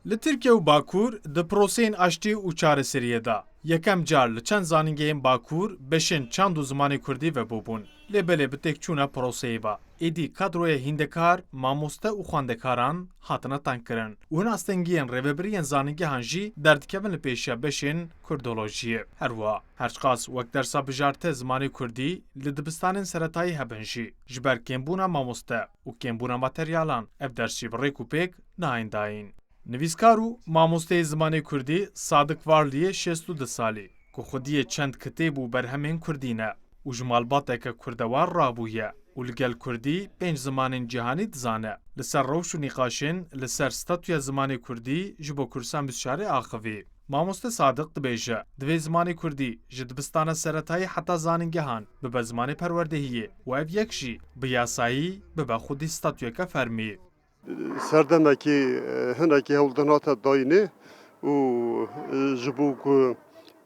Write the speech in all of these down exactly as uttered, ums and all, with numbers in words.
Li Tirkiye û Bakur di proseyên aştî û çareseriyê de yekem car li çend zanîngehên Bakur beşên çand û zimanê kurdî vebûbûn. Lê belê bi têkçûna proseyê ve êdî kadroya hîndekar, mamoste û xwendekaran hatine tengkirin û hin astengiyên rêvebiriyên zanîngehan jî derdikevin li pêşiya beşên kurdolojiyê. Her wiha, her çiqas wek dersa bijarte zimanê kurdî li dibistanên seretayî hebin jî, ji ber kêmbûna mamoste û kêmbûna materyalan ev ders jî bi rêk û pêk nayên dayîn. Nivîskar û mamosteyê zimanê kurdî Sadik Varliyê şêst û du salî, ku xwediyê çend kitêb û berhemên kurdî ne û ji malbateke kurdewar rabûye û li gel kurdî pênc zimanên cîhanî dizane, li ser rewş û nîqaşên li ser statûya zimanê kurdî ji bo Kurdistan bîst û çarê axivî. Mamoste Sadiq dibêje, divê zimanê kurdî ji dibistana seretayî heta zanîngehan bibe zimanê perwerdehiyê û ev yek jî bi yasayî bibe xwedî statûyeke fermî. Serdemekî, e, hinekî hewldin hate dayînê û, e, ji bo ku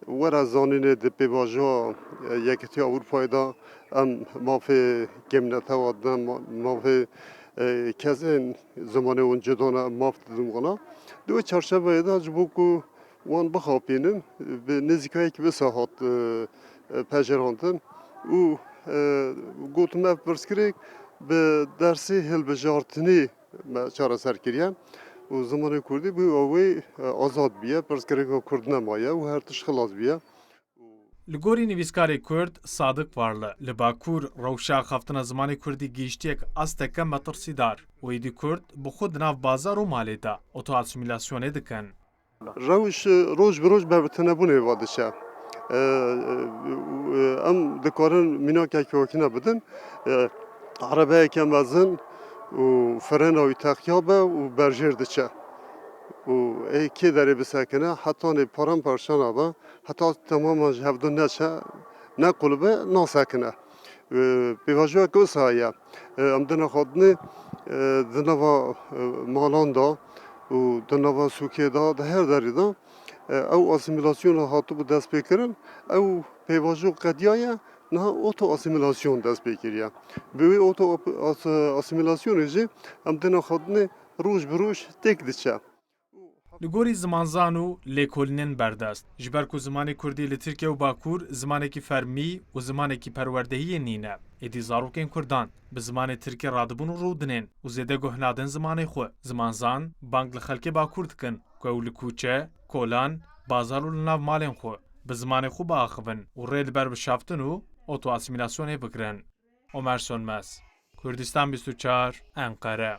were zanînê di pêvajoya, e, Yekîtiya Ewropayê de em mafê kêmnetewa didin, ma-, mafê, e, kesên zimanê wan cuda ne, em maf didin wana. Di wê çarçeveyê de ji bo ku wan bixapînin, bi nêzîkayekî wisa hat, e, e, pejirandin û, e, gotim ev pirsgirêk bi dersê hilbijartinê me çareser kiriye û zimanê kurdî bi wê, e, azad bûye, pirsgirêka kurd nemaye û her tişt xilas bûye. Li gorî nivîskarê kurd Sadik Varli, li Bakur rewşa axaftina zimanê kurdî gihîştiyek asteke metirsîdar û êdî kurd bi xwe di nav bazar û malê de otoasîmîlasyonê dikin. Rewş, e, roj bi roj berbitinebûnê ve diçe. E, e, e, em dikarin mînakekî wekî ne bidin. E, erebeyeke mezin û frena wî teqiya be û berjêr diçe. Û ê kê derê bisekine, hetanê paramparça nabe, heta temamen ji hevdû neçe, neqûlibe, nasekine. E, pêvajoyeke wisa heye. E, em dine xwe dinê, e, di nava, e, malan de û di nava sûkê de, di her derê de, e, ew asîmîlasyona hatibû destpêkirin, ew pêvajo qediyaye, niha oto asîmîlasyon dest pê kiriye. Bi wê oto as-, asîmîlasyonê jî em dine xwe dinê roj bi roj têk diçe. Li gorî zimanzan û lêkolînên berdest, ji ber ku zimanê kurdî li Tirkiye û Bakur zimanekî fermî û zimanekî perwerdehiyê nîne, êdî zarokên kurdan bi zimanê tirkî radibûn û rûdinên û zêde guh nadin zimanê xwe. Zimanzan bang li xelkê Bakur dikin ku ew li kûçe, kolan, bazar û li nav malên xwe bi zimanê xwe biaxivin û rê li ber bişaftin û otoasîmîlasyonê bigirin. Omer Sönmez, Kurdistan bîst û çar, Enqere.